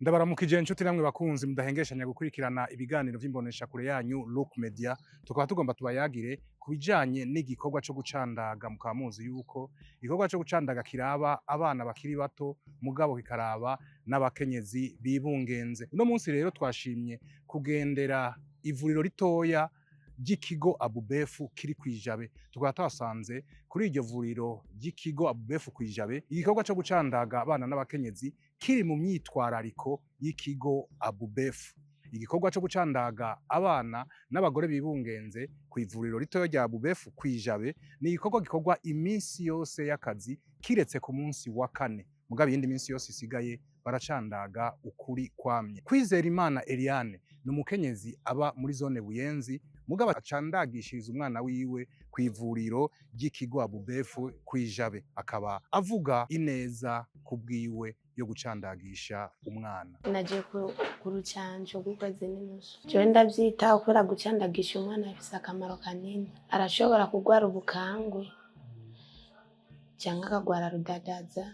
Ndabaramukije inshuti namwe bakunzi mudahengeshanya gukurikirana ibiganiro vy'imboneshakure yanyu Look Media. Tukaba tugomba tubayagire ku bijanye n'igikorwa co gucandaga. Mukaba muzi yuko igikorwa co gucandaga kiraba abana bakiri bato, mugabo kikaraba n'abakenyezi bibungenze. Uno munsi rero twashimye kugendera ivuriro ritoya ry'ikigo Abubefu kiri kw'ijabe. Tukaba twasanze kuri iryo vuriro ry'ikigo Abubefu kw'ijabe igikorwa co gucandaga abana n'abakenyezi kiri mu myitwarariko y'ikigo Abubefu. Igikorwa co gucandaga abana n'abagore bibungenze ku ivuriro ritoya rya Abubefu kw'ijabe ni igikorwa gikorwa iminsi yose y'akazi kiretse ku munsi wa kane, mugabo iyindi minsi yose isigaye baracandaga ukuri kwamye. Kwizera Imana Eliane ni umukenyezi aba muri zone Buyenzi, mugabo acandagishiriza umwana wiwe ku ivuriro ry'ikigo Abubefu kw'ijabe, akaba avuga ineza ku bwiwe yo gucandagisha umwana. Nagiye ku rucanco rw'ukwezi n'inusu. Jewe ndavyitaho kubera gucandagisha umwana bifise akamaro kanini. Arashobora kugwara ubukangwe canke akagwara rudadaza.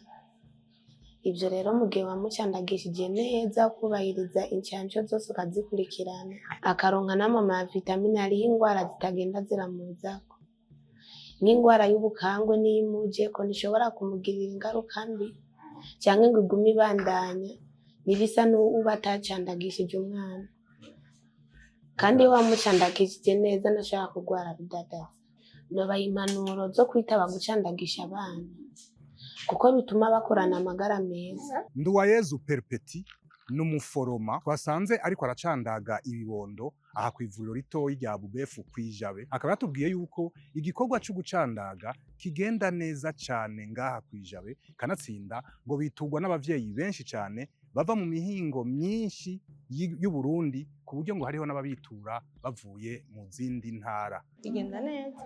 Ivyo rero mu gihe wamucandagishije neza, ukubahiriza incanco zose ukazikurikirana, akaronka n'ama vitamine, hariho ingwara zitagenda ziramuzako. Nk'ingwara y'ubukangwe niyo imujeko ntishobora kumugirira ingaruka mbi canke ngo igume ibandanya, ntibisa n'uba atacandagishije umwana. Kandi iyo wamucandagishije neza ntashobora kugwara rudadaza. Nobaha impanuro zo kwitaba gucandagisha abana kuko bituma bakurana amagara meza. Nduwayezu Perpeti ni umuforoma twasanze ariko aracandaga ibibondo aha ku ivuriro ritoyi rya Bubefu kw'ijabe, akaba yatubwiye yuko igikorwa co gucandaga kigenda neza cane ngaha kw'ijabe, kanatsinda ngo bitugwa n'abavyeyi benshi cane bava mu mihingo myinshi y'Uburundi, ku buryo ngo hariho n'ababitura bavuye mu zindi ntara. Bigenda neza,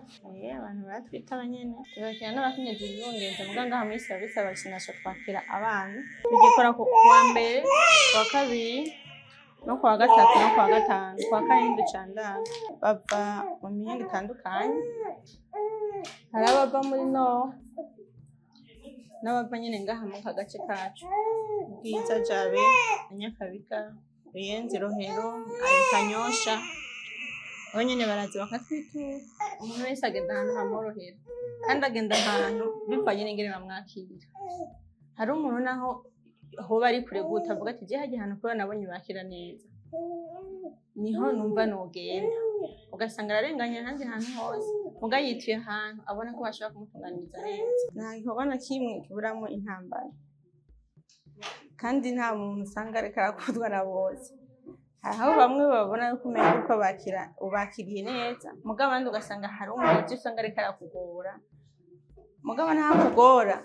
abantu baratwitaba nyene, tugakira n'abakenyezi bibungenze, muga ngaha muri service abakinasha twakira abana. Tugikora ku wa mbere, ku wa kabiri no ku wa gatatu no ku wa gatanu, ku wa kane ducandaga. Bava mu mihingo itandukanye, hari abava muri nord n'abava nyene ngaha mu aka gace kacu: Bwiza, Jabe, Nyakabiga, Buyenzi, Rohero, Kanyosha. Abo nyene baraza bakatwitura. Umuntu wese agenda ahantu hamworohera, kandi agenda ahantu bivanye n'ingene bamwakira. Hari umuntu naho hoba ari kure gute avuga ati: "Je harya ahantu kubera nabonye bakira neza, niho numva nogenda." Ugasanga ararenganye ahandi hantu hose, muga yituye ahantu abona ko bashobora kumutunganiriza neza. Nta gikorwa na kimwe kiburamwo intambara, kandi nta muntu usanga ariko arakundwa na bose. Hariho bamwe babona yuko umenga uko bakira ubakiriye neza, mugabo abandi ugasanga hari umuntu usanga ariko arakugora. Mugabo ntakugora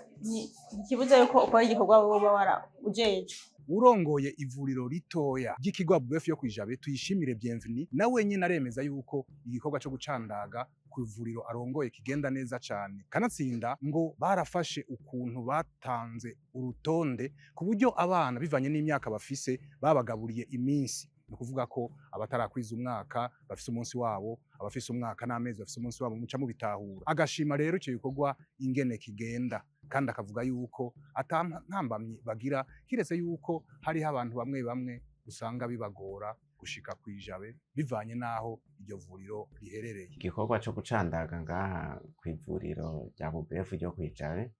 ntikibuza yuko ukora igikorwa woba wara ujejwe. Urongoye ivuriro ritoya ry'ikigo Abubefu yo kwijabe, Tuyishimire Bienvenue, nawe nyene aremeza yuko igikorwa co gucandaga ku ivuriro arongoye kigenda neza cane, kanatsinda ngo barafashe ukuntu batanze urutonde ku buryo abana bivanye n'imyaka bafise babagaburiye iminsi. Ni ukuvuga ko abatarakwiza umwaka bafise umunsi wabo, abafise umwaka n'amezi bafise umunsi wabo, muca mubitahura. Agashima rero ico gikorwa ingene kigenda, kandi akavuga yuko ata ntambamyi bagira, kiretse yuko hariho abantu bamwe bamwe usanga bibagora gushika kwijabe bivanye n'aho iryo vuriro riherereye. Igikorwa co gucandaga ngaha kw'ivuriro rya Bubefu ryo kwijabe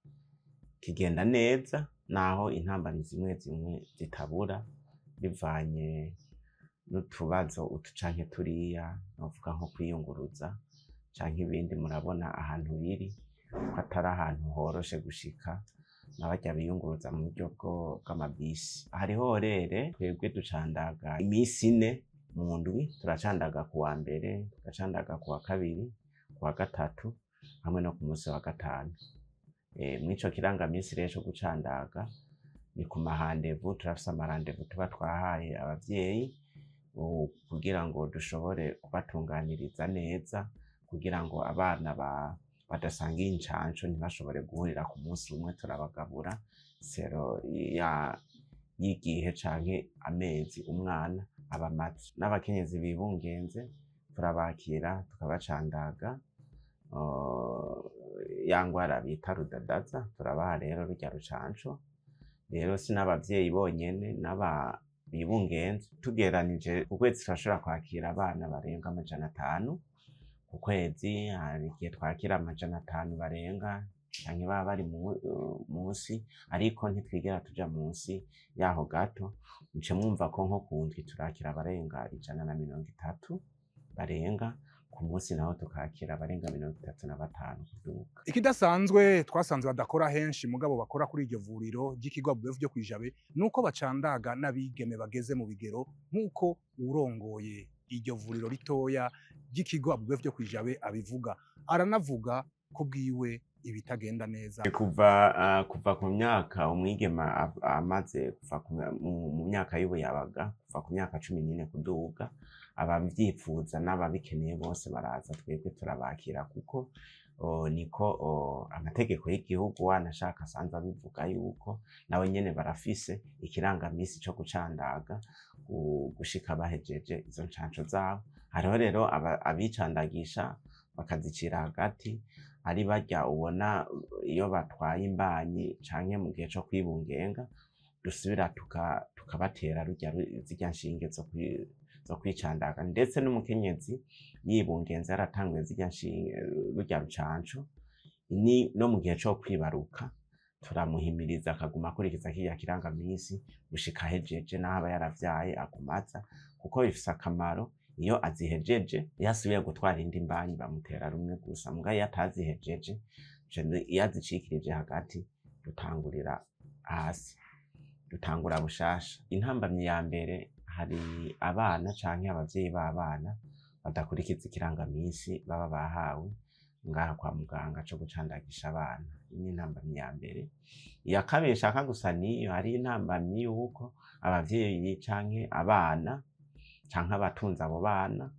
kigenda neza, naho intambamyi zimwe zimwe zitabura bivanye n'utubazo utu canke turiya, novuga nko kwiyunguruza canke ibindi. Murabona ahantu biri ko atari ahantu horoshe gushika na barya biyunguruza mu buryo bw'amabisi. Hariho horaire, twebwe ducandaga imisi 4 mu ndwi: turacandaga ku wa mbere, tugacandaga ku wa kabiri, ku wa gatatu hamwe no ku musi wa gatanu. Mw'ico kirangamisi rero co gucandaga ni ku ma rendez-vous, turafise ama rendez-vous tuba twahaye abavyeyi kugira ngo dushobore kubatunganiriza neza, kugira ngo abana badasangiye incanco ntibashobore guhurira ku munsi umwe. Turabagabura selon ya y'igihe canke amezi umwana aba amaze. N'abakenyezi bibungenze turabakira tukabacandaga ya ngwara bita rudadaza, turabaha rero rurya rucanco. Rero si n'abavyeyi bonyene, n'aba bibungenze. Tugeranije, ku kwezi turashobora kwakira abana barenga 500 ku kwezi. Hari igihe twakira 500 barenga canke baba bari munsi, ariko ntitwigera tuja munsi yaho gato. Muce mwumva ko nko ku ndwi turakira abarenga 130 barenga, ku munsi naho tukakira abarenga 35 kuduga. Ikidasanzwe twasanze badakora henshi mugabo bakora kuri iryo vuriro ry'ikigo ABUBEF ryo kw'Ijabe, nuko bacandaga n'abigeme bageze mu bigero, nk'uko uwurongoye iryo vuriro ritoya ry'ikigo ABUBEF ryo kw'Ijabe abivuga. Aranavuga ko bwiwe ibitagenda neza. Kuva ku myaka umwigema amaze kuva mu myaka y'ubuyabaga, kuva ku myaka 14 kuduga, abavyifuza n'ababikeneye bose baraza, twebwe turabakira, kuko niko amategeko y'igihugu wanashaka asanzwe abivuga yuko nabo nyene barafise ikirangamisi co gucandaga gushika bahejeje izo ncanco zabo. Hariho rero abicandagisha bakazicira hagati, ari barya ubona iyo batwaye imbanyi canke mu gihe co kwibungenga, dusubira tukabatera zirya nshinge zo kwicandaga. Ndetse n'umukenyezi yibungenze yaratanguye zirya nshinge, rurya rucanco, ni no mu gihe co kwibaruka turamuhimiriza akaguma akurikiza kirya kirangamisi gushika ahejeje, n'aho aba yaravyaye agumaza, kuko bifise akamaro. Iyo azihejeje, iyo asubiye gutwara indi mbanyi bamutera rumwe gusa, muga iyo atazihejeje, iyo azicikirije hagati, dutangurira hasi, dutangura bushasha. Intambamyi ya mbere, hari abana canke abavyeyi b'abana badakurikiza ikirangamisi baba bahawe ngaha kwa muganga co gucandagisha abana. Iyi ni intambamyi ya mbere. Iya kabiri nshaka gusa niyo, hari intambamyi yuko abavyeyi canke abana canke abatunze abo bana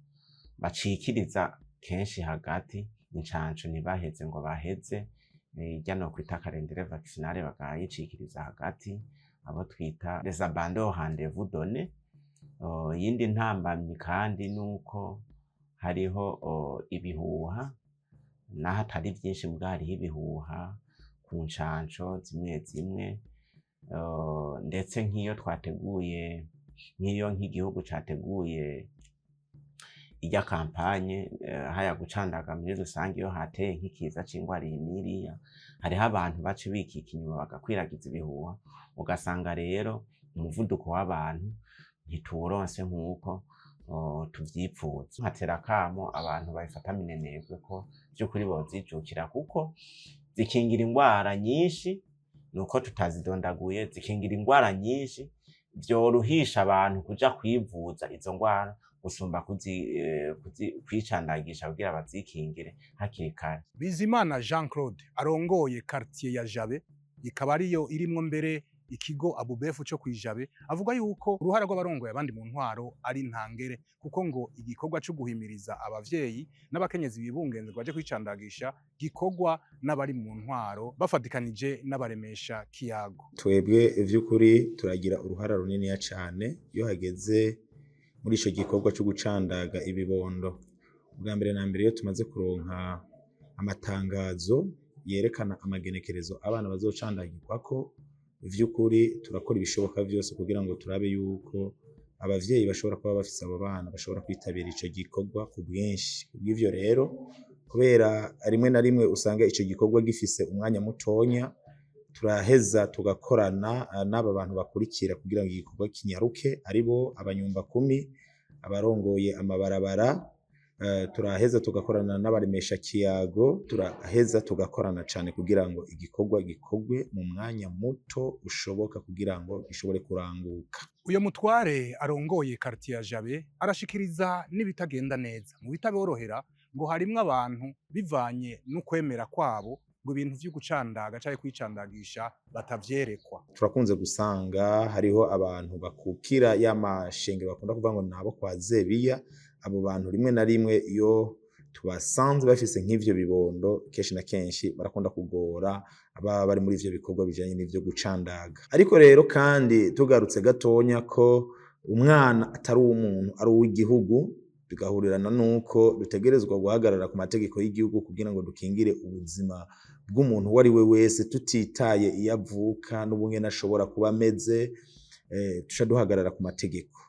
bacikiriza kenshi hagati incanco, ntibaheze ngo baheze irya nokwita calendrier vaccinal, bakayicikiriza hagati, abo twita les abandons rendez-vous donné. Iyindi ntambamyi kandi nuko hariho ibihuha, naho atari vyinshi mbwa hariho ibihuha ku ncanco zimwe zimwe, ndetse nk'iyo twateguye, nk'iyo nk'igihugu categuye irya campagne haya gucandaga muri rusange, iyo hateye nk'ikiza c'ingwara iyi n'iriya, hariho abantu baca bikika inyuma bagakwiragiza ibihuha, ugasanga rero umuvuduko w'abantu ntituwuronse nk'uko tuvyipfuza. Nkatera akamo abantu babifata minenegwe ko vy'ukuri bozijukira, kuko zikingira ingwara nyinshi, nuko tutazidondaguye, zikingira ingwara nyinshi, vyoruhisha abantu kuja kwivuza izo ngwara gusumba kwicandagisha kugira bazikingire hakiri kare. Bizimana Jean Claude arongoye quartier ya Jabe, ikaba ariyo irimwo mbere ikigo ABUBEF co kw'Ijabe, avuga yuko uruhara rw'abarongoye abandi mu ntwaro ari ntangere, kuko ngo igikorwa co guhimiriza abavyeyi n'abakenyezi bibungenze ngo baje kwicandagisha gikorwa n'abari mu ntwaro bafatikanije n'abaremesha kiyago. Twebwe vy'ukuri turagira uruhara runiniya cane iyo hageze muri ico gikorwa co gucandaga ibibondo. Ubwa mbere na mbere, iyo tumaze kuronka amatangazo yerekana amagenekerezo abana bazocandagirwako, vy'ukuri turakora ibishoboka vyose kugira ngo turabe yuko abavyeyi bashobora kuba bafise abo bana bashobora kwitabira ico gikorwa ku bwinshi. Kubw'ivyo rero, kubera rimwe na rimwe usanga ico gikorwa gifise umwanya mutonya, turaheza tugakorana n'aba bantu bakurikira kugira ngo igikorwa kinyaruke, aribo abanyumbakumi, abarongoye amabarabara, turaheza tugakorana n'abaremesha kiyago, turaheza tugakorana cane kugira ngo igikorwa gikorwe mu mwanya muto ushoboka kugira ngo gishobore kuranguka. Uyo mutware arongoye quartier ya Jabe arashikiriza n'ibitagenda neza. Mu bitaborohera ngo harimwo abantu bivanye n'ukwemera kwabo ngo ibintu vyo gucandaga canke kwicandagisha batavyerekwa. Turakunze gusanga hariho abantu bakukira ya mashengero bakunda kuvuga ngo nabo kwa Zebiya. Abo bantu rimwe na rimwe iyo tubasanze bafise nk'ivyo bibondo, kenshi na kenshi barakunda kugora ababa bari muri ivyo bikorwa bijanye n'ivyo gucandaga. Ariko rero kandi tugarutse gatonya ko umwana atari uw'umuntu, ari uw'igihugu, bigahurirana nuko dutegerezwa guhagarara ku mategeko y'igihugu kugira ngo dukingire ubuzima bw'umuntu uwo ari we wese, tutitaye iyo avuka n'ubungene ashobora kuba ameze. Tuca duhagarara ku mategeko.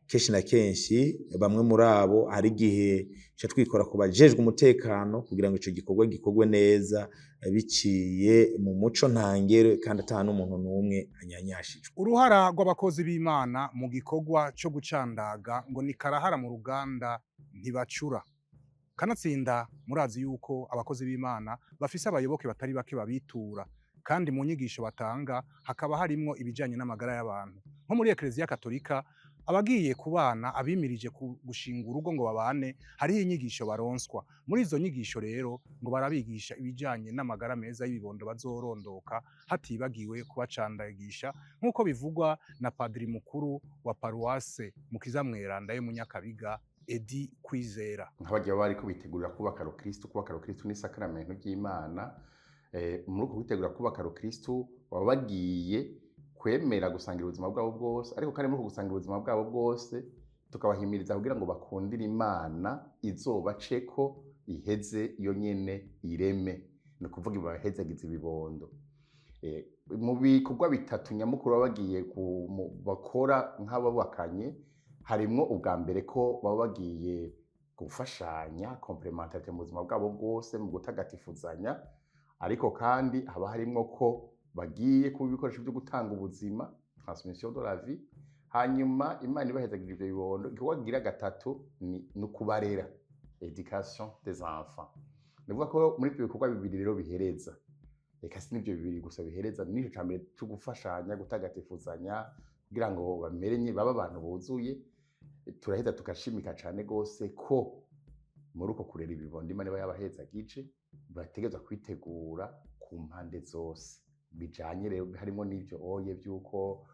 Kenshi na kenshi bamwe muri abo hari igihe tuca twikora ku bajejwe umutekano kugira ngo ico gikorwa gikorwe neza, biciye mu muco ntangere kandi ata n'umuntu n'umwe anyanyashijwe. Uruhara rw'abakozi b'Imana mu gikorwa co gucandaga ngo ni karahara mu ruganda, ntibacura. Kanatsinda murazi yuko abakozi b'Imana bafise abayoboke batari bake babitura, kandi mu nyigisho batanga hakaba harimwo ibijanye n'amagara y'abantu. Nko muri Ekleziya Katolika, abagiye kubana, abimirije gushinga urugo ngo babane, hariho inyigisho baronswa. Muri izo nyigisho rero ngo barabigisha ibijanye n'amagara meza y'ibibondo bazorondoka, hatibagiwe kubacandagisha, nk'uko bivugwa na padiri mukuru wa paruwase Mukiza Mweranda yo mu Nyakabiga, Edi Kwizera. Nk'abagiye baba bariko bitegurira kubaka rukristu. Kubaka rukristu ni isakaramentu ry'Imana. Muri uko kwitegura kubaka rukristu baba bagiye kwemera gusangira ubuzima bwabo bwose, ariko kandi muri uko gusangira ubuzima bwabo bwose tukabahimiriza kugira ngo bakundire Imana izobaceko iheze iyo nyene ireme, ni ukuvuga ibahezagiza ibibondo. Mu bikorwa bitatu nyamukuru baba bagiye bakora nk'abubakanye harimwo ubwa mbere ko baba bagiye gufashanya, complémentarité, mu buzima bwabo bwose, mu gutagatifuzanya, ariko kandi haba harimwo ko bagiye kuba ibikoresho byo gutanga ubuzima, transmission de la vie. Hanyuma Imana ibahezagira ivyo bibondo, igikorwa kigira gatatu ni ukubarera, éducation des enfants. Ni ukuvuga ko muri ivyo bikorwa bibiri rero bihereza, reka si n'ivyo bibiri gusa bihereza, n'ico ca mbere co gufashanya, gutagatifuzanya, kugira ngo bamere babe abantu buzuye. Turaheza tugashimika cane gose ko muri uko kurera ibibondo Imana iba yabahezagije, bategerezwa kwitegura ku mpande zose, bijanye rero harimo n'ivyo oye vy'uko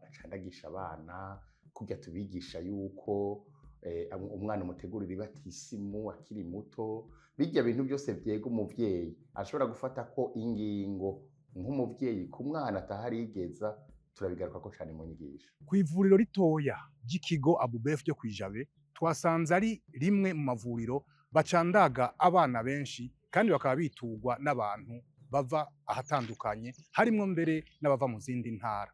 bacandagisha abana, kurya tubigisha yuko umwana umutegurira ibatisimu akiri muto. Bijya bintu byose vyega umuvyeyi ashobora gufata ko ingingo nk'umuvyeyi ku mwana ataharigeza, turabigaruka ko cane mu nyigisho. Ku ivuriro ritoya ry'ikigo Abubefu ryo kwijabe, twasanze ari rimwe mu mavuriro bacandaga abana benshi, kandi bakaba bitugwa n'abantu bava ahatandukanye, harimwo mbere n'abava mu zindi ntara.